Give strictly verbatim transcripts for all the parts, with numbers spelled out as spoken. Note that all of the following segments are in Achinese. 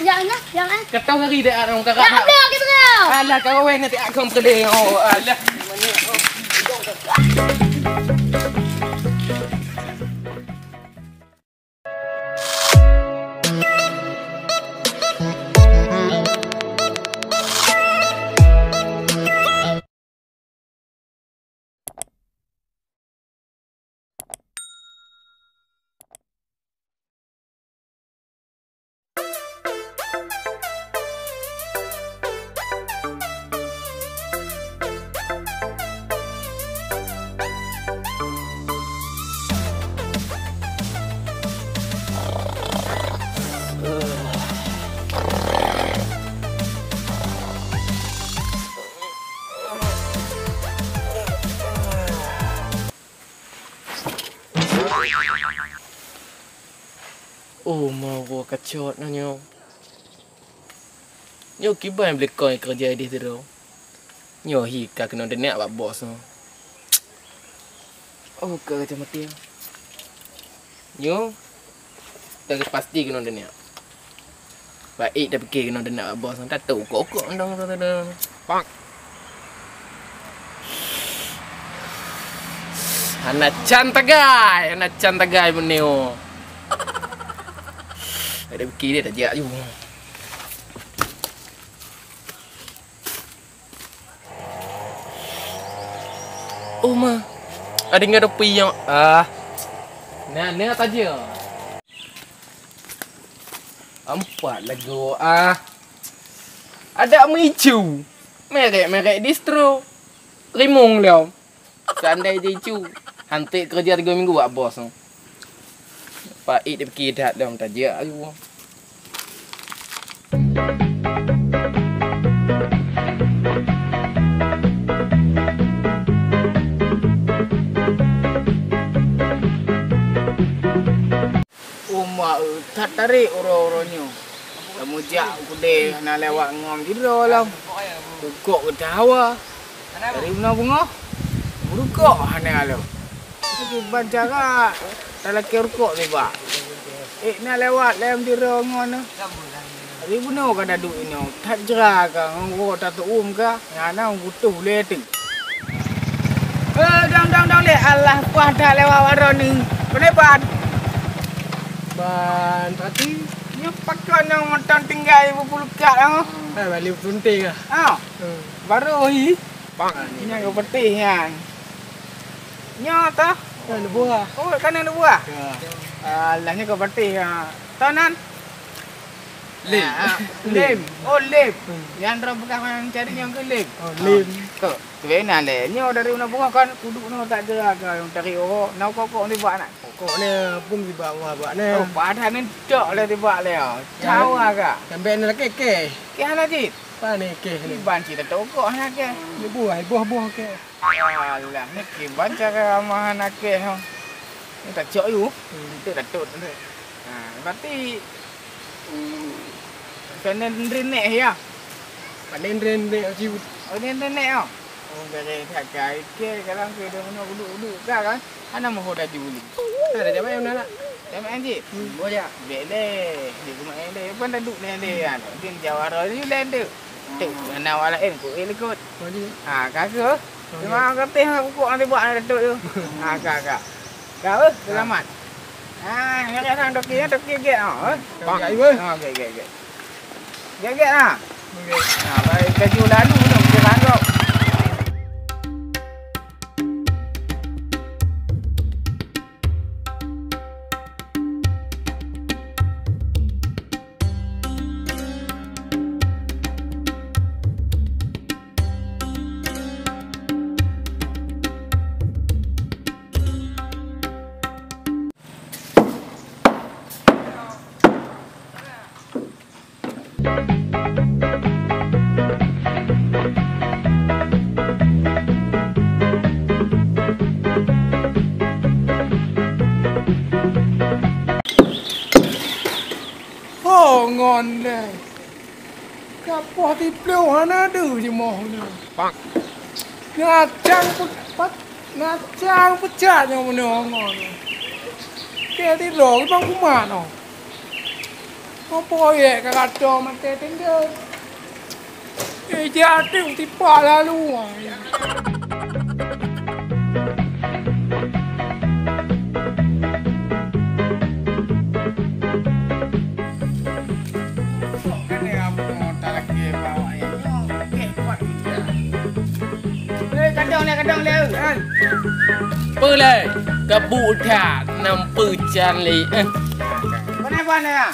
Jangan, jangan. Kata hari dah orang karat. Ya, ada kita. Alah, kau weh nanti aku boleh. Oh, alah. Oh, ma, woe kacot na nyoe. Nyoe kiban beulikong keureuja ideh sidroe. Nyoe hi ka keunoe deunek bak bos nyoe. Oh, ka kacamata. Nyoe, tapi pasti keunoe deunek. Baik, tapi keunoe deunek bak bos nyoe. Tato kok-kok ndong tu tu. Hana can tagai, hana can tagai meunyoe. Ada pikir dia tajak ju. Oh, ma. Ada ingat apa yang, ah. Nah, nah tajak. Empat lagu, ah. Ada meuicu. Merek-merek distro. Rimong lom. Seandai jih cu, hanté keureuja tiga minggu bak bos nyoe. Pak Ik dipike that lom tajak laju. Uma, eh, that tarék uroe-uroe nyoe. Lam meujak keudè hana lewat ngon sidroe lom. Rukok geutanyoe hawa. Dari bunoe beungoh, rukok hana lom. Kiban cara talakée rukok nibak. Eh, na lewat lom sidroe ngon. Dari bunoe ka taduek inoe, that jra ka ngon woe tatu'uem ka, nyang na butoh lé teuk. Eh, dong, dong, dong, lé. Alah, puah that lewat waroe ni. Pane ban? Ban pati. Nyoe pakon nyang mantong tinggai bubulukat nyoe. Eh, bali tunting ah. Ah. Hmm. Baru hi. Nyang keu peutih nyan. Nyoe tah. Nyan buah. Oh, kan nyan buah. Ya. Alah, nyoe keu peutih, ha. Toh nan? Lem. Ah, ah. Lem. Oh, lem. Hmm. Nyang droe peugah nyang cari nyang keu lem. Oh, lem. Ah, tu. Keubeuna lé. Nyoe dari bunoe beungoh kan kuduek nyoe that jra ka nyang cari uroe. Na kok-kok nibak na. Kok ni pun nibak bak ni. Oh, padahai ni tok lé nibak lé. Cawa ka. Sampai ni lagi ke. Ke hana cit. Pane keh ni. Iban cit tok kok hana ke. Ni buah, buah-buah ke. Alah, ni kiban cara amahan akeh, ha. Ni tacok yu. Hmm. Tu datot tu. Ha, berarti, hmm, kena nrenek ya. Paling nrenek yu. Oh, ni nrenek ya. Oh, gare that kai ke dalam ke dah meunoe uduk-uduk ka kan. Hana moho laju lé. Ada jamak yang nak. Jamak yang cik. Hmm, boleh. Bek lé. Dia cuma yang lé. Bukan dah duk lé lé kan. Dia jawara ni lé tu. Tu, hana awak lain ku, eh, likot. Oh, dia. Ha, ka ke? Oh, dia. Memang kata hang kukuk nanti buat ada tu. Ha, ka, ka. Ka, eh, selamat. Ha, yang kat sana toki, toki gek, ha, eh. Toki gek, eh. Ha, gek, gek, gek. Gek, gek, ha. Okey. Ha, baik, laju lalu tu, kita tangkap. Ho ngon lé. Kapoh tiplôh hana deuh jimoh nyoe. Ngacang pe-, pat-, ngacang peucat nyoe meunyoe ngon. Keu tiloe bang kuman oh. Peue proyek ka gato maté tinggai. Eh, jak tu tipak lalu. Eh, kadang le, kadang le. Peue lé? Kabu that nam peucan lé. Eh. Kenapa ni ya?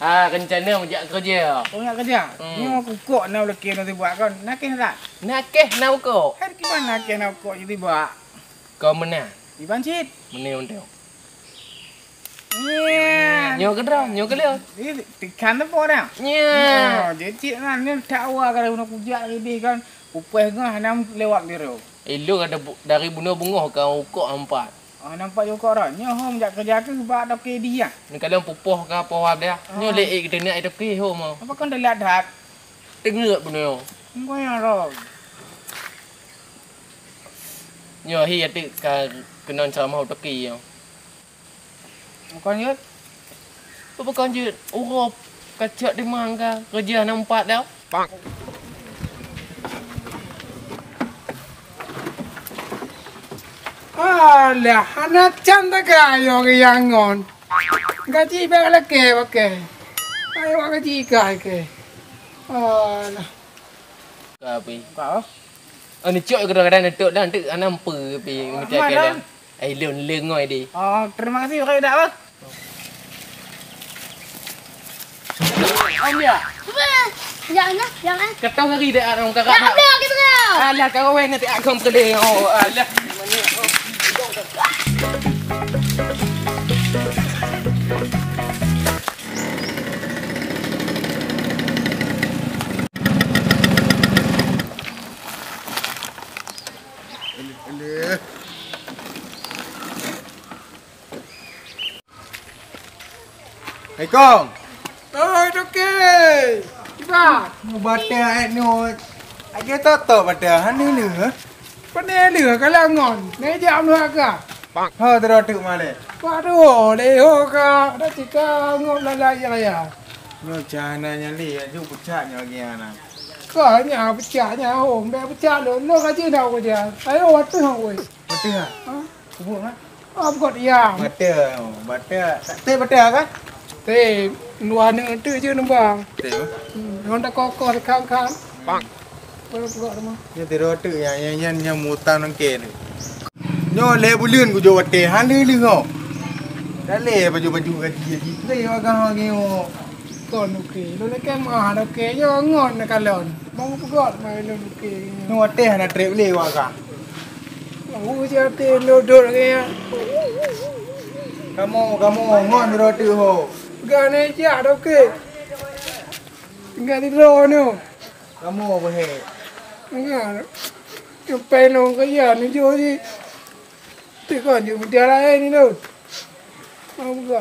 Ah, rencana meujak kerja. Oh, nak kerja? Hmm. Ni aku kok nak lelaki nak tiba kan. Nak keh tak? Nak keh nak kok. Hai, kiban nak keh nak kok jadi bak. Kau menang. Iban cit. Menang untuk. Nyoe keudroe, nyoe keudroe. Ni tekan teupok dah. Nya. Oh, jadi cit kan ni tak awal kalau nak kujak lebih kan. Upah ngah enam lewat biru. Eh, lu ada bu-, dari bunoe beungoh ka ukok empat. Ah, nampak jukok dah. Nyoe hom jak kerja ke bak toke dia. Ni kalau pupoh ka poh dah. Nyoe lé eh kita ni ai toke hom. Apa kan dah lihat dah? Tengok bunoe. Engkau yang roh. Nyoe hi atik ka keunoe ceramah u toke nyoe. Bukan jeuet. Bukan jeuet. Uroe kacak dimang ka kerja nampak dah. Alah, hana can teuka ayo ke yangon. Gaji bak leke pakai. Ayo gaji ikai ke. Alah. Ka pi. Ka. Oh, ni cok kadang-kadang neutôk dah, neutôk anam pe pi macam ke dah. Eh, lôn lengoi deh. Oh, terima kasih, Kak Ida, bah. Om dia. Jangan, jangan. Kata hari dah orang kakak. Ya, udah gitu dah. Alah, kau weh nanti aku pergi. Oh, alah. Aduh. Hai kong. Oi, Toke. Kiban? Mubatai ayat nyoe. Aja toto batai hana leuh. Pane leuh ka langon. Nai jak meuhat ka. Ha, teurotuk malé. Waduh, lé ho ka. Ada cika ngop lalai raya. Nyoe cahana nyali aju pucak nyoe lagi ana. Ka nya pucak nya ho, mbak pucak lo. Lo ka cina ko dia. Ayo wateuh ho weh. Wateuh ha? Ha? Kubur ha? Ah, bukan dia. Bata, bata. Teh bata kan? Teh, luar ni tu je nembang. Teh. Hmm, orang tak kokoh dekat kan. Bang. Baru buka rumah. Ni tero tu yang yang yang yang mutang nangke tu. Nyo le buleuen ku jo wateh hale le ho. Dale baju-baju gaji gaji. Teh agak ha nyo. Kon okey. Lo le kan mah okey. Yo ngon nak kalon. Mau peugah mai lo okey. Nyo wateh hana trip le wak ka. Hu jati lodot lagèe nyan. Kamoe, kamoe, ngon droe teuh ho. Gane jak dokek. Tinggai sidroe nyoe. Kamoe beuhe. Tinggai. Sampai nong kaya ni jo ji. Teuka ju meudia laén ni tu. Mau buka.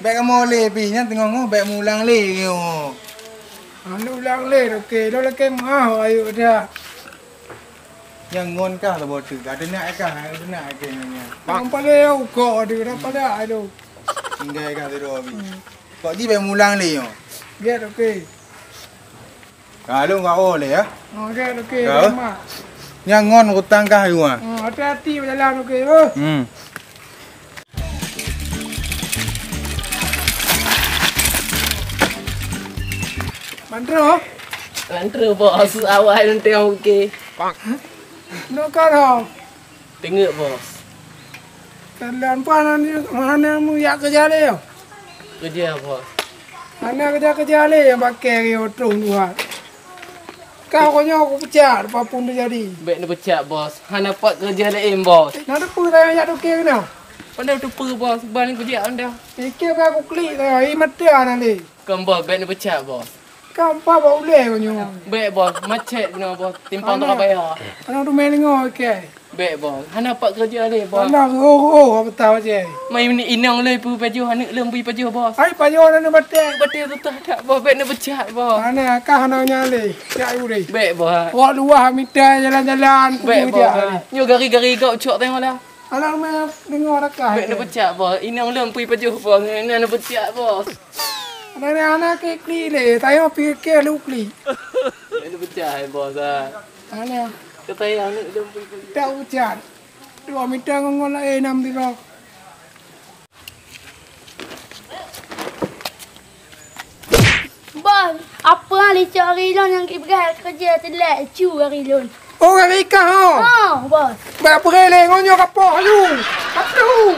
Bèk kamoe lé pih nyan teungoh-ngoh bèk meuulang lé nyoe. Hana ulang lé, oke. Lôn lakèe meu'ah ayeuek dak. Nyang ngon kah saboh teuk, ka teunak kah, ka teunak kah nyan. Nyang paleng ukok deuh, dah palak tu. Tinggai kah sidroe pih. Hmm. Kok ji bèk meuulang lé nyoe. Gèt, oke. Ka lôn ka oh lé ya. Oh, gèt, oke. Ka. Mak. Nyang ngon utang kah ayeuek ah. Oh, hati-hati beujalan, oke. Oh. Hmm. Ban trôh? Ban trôh, bos. Awai lôn teuh, oke. Nokar ho. Teungeuk, bos. Kalian pan hana meuyak keujah lé, yo? Keujah, bos. Hana keujah-keujah lé nyang paké yo trôh dua. Kau ko nyoe kupecat, apapun teujadi. Bèk neupecat, bos. Hana pat keureuja laén, bos. Na teupeue tayang jak toke keunoe? Pandai teupeue, bos. Ban kujak anda. Pike ka kuklik tayang, i mata na lé. Kon, bos, bèk neupecat, bos. Ka empat bak ulèe ko nyoe. Bèk, bos. Macet keunoe, bos. Timpang Surabaya. Aneuk teumé lingo, oke. Bèk, bos. Hana pat keureuja lé, bos. Pandang, oh, oh, apa tahu je. Mai ni inong lé pu pajoh, aneuk lôn bui pajoh, bos. Hai, pajoh aneuk batai. Batai tutah that, bos. Bèk neupecat, bos. Hana, kah hana nyang lé. Cak ureueng. Bèk, bos. Wak luwah mita jalan-jalan, bèk, bos. Nyoe gari-gari gop cok tengok lah. Alah, meudeungoe dakah. Bèk neupeucak, Bos. Inong lôn pui pajoh, Bos. Nyan neupeucak, Bos. Alah, aneuk klik-klik lé. Tanyoe pike lôn klik. Bèk neupeucak, hai Bos, ah. Alah. Kata aneuk lôn pui pajoh. Tak ucap. Dua mita ngon laén nam tiro. Bos, apa licok ari lôn nyang kipeugah keureuja teulat cu ari lôn? Oh, ari kah, ho? Ha, bos. Bak bri lé ngon nyoe kapoh aju. Aduh.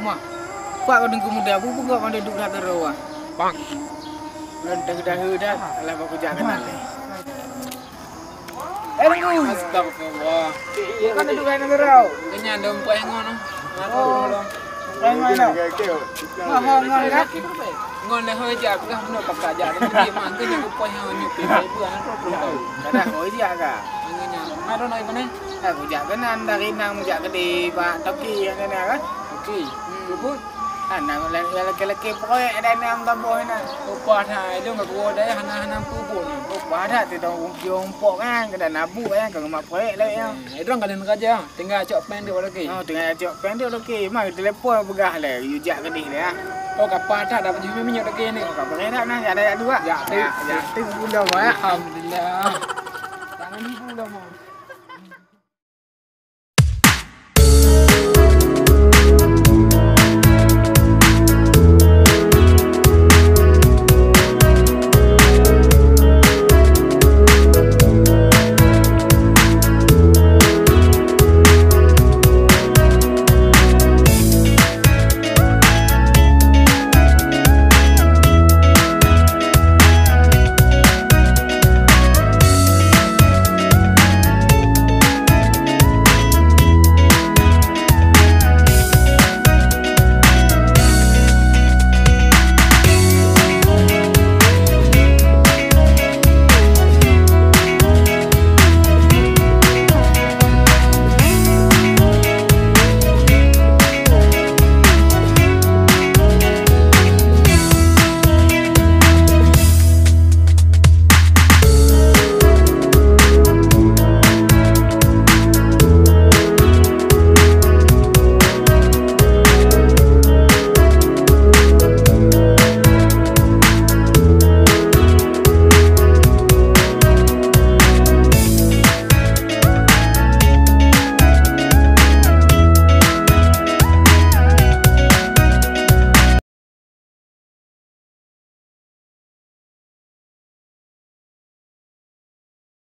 Uma, pat kau Teungku Muda, bubungkot kau duduk na keurau ah. Bang. Ulôn teuh dahé dah, alah bak kujak keunan lé. Eh, Teungku. Astagfirullah. Bukan duduk na keurau. Keunyang dong puai ngon. Ngaku dong. Puai ngon dong. Ngon, ngon, ngon, ngon. Ngon lé hôi jak, peugah bunoe pakak jak. Tapi dia mah keunyang puai ngon nyup. Ibu anak tu belum tahu. Kada hôi jak ka. Ngon nyan. Mana nak ibu ni? Aku jak keunan dari nang jak keudéh bak toki nyang keunan kan? Toki. Hmm. Bubut. Hana lé-, laki-laki proyek ada enam taboh na. Upah na, ilong ka gua daya hana, hana pubun. Upah dah tu dong ujong pok kan, kada nabu kan, ka mak proyek lagi ya. Hmm, idong kada raja, tinggal cok pen dia lagi. Oh, tinggal cok pen dia lagi. Mai telepon peugah lé, you jak keudéh lé ya. Oh, kapal dah dapat jumpa minyak lagi ni. Oh, kapal dah na, ada yak dua. Ya, ya, ya. Tu belum ya. Alhamdulillah. Tangan ni belum.